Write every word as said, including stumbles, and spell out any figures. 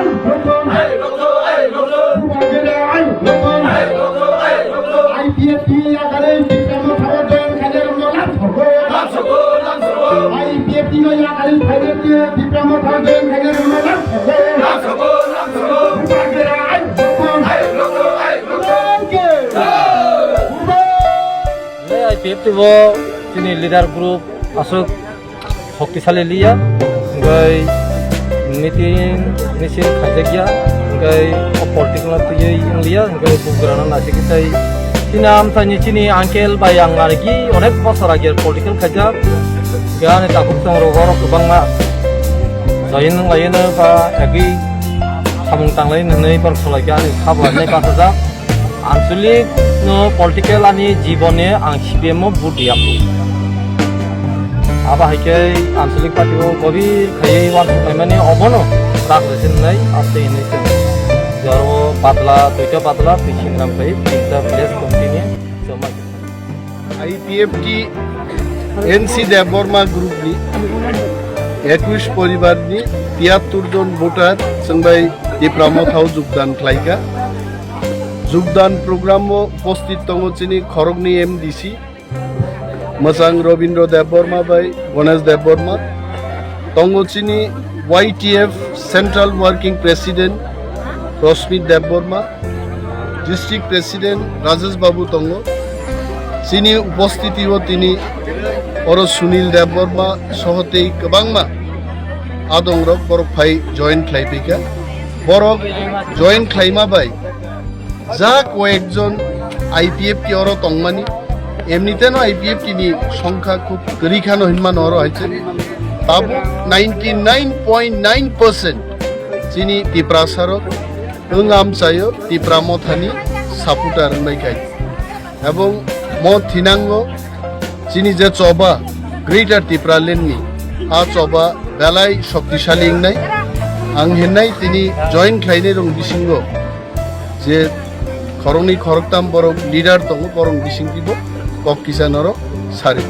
I P F T ni yakarwi Tipra Motha o join khainai rokno lamsogo. I P F T no yakarwi phainai Tipra Motha o join khainai rokno lamsogo. Tei I P F T bo chini leader group aswk shoktisali liya, hwnkhe meeting misil khaijakya, hwnkhe o political no twiwi wngliya, hwnkhe bugrano naisingwi tei chini amchaini chini uncle bai ang arokhe onek bosor age political khaijak, hwnkhe ani takhuk chongrok borok kwbangma join wnglaino ba agwi samung tanglaino hwnwi borok salaikha ani kha bo nai bachajak. Anchalik no political ani jibone ang C P M o vote riya. Abo hai khe Anchalik party o gobir khaiwi uansuk naimani obono rak rwse wngnai aste hinwi chwng. Joro Patla, duita Patla, twi Singram khai tinta village committee ni chwng mai. I P F T N C Debbarma group ni ekush poribar ni tiyattur jon voter chwng bai Tipra Motha o jogdan khlaikha. Jogdan program o upasthit tongo chini khoroknwi M D C, mwchang Robindra Debbarma bai Ganesh Debbarma. Tongo chini Y T F Central Working President Rosmit Debbarma, District President Rajesh Babu tongo. Chini upasthiti o tini oro Sunil Debbarma soho tei kwbangma adongrok borok phai join khlai phaikha. Borok join khlaima bai ja koyekjon I P F T oro tongmani, emniteno I P F T ni songkha khub kwrwi khano hinmano oro hai se. Tabuk ninety nine point nine percent chini Tiprasa rok wng amchaio Tipra Mothani supporter wngbai khai. Ebong mo thinango chini je choba Greater Tipraland ni, a choba belai shoktisali wngnai. Ang hinnai tini join khlainai rok bisingo je khoroknwi khoroktam borok leader tongo, borok bisingtwibo kok kisa norok sari.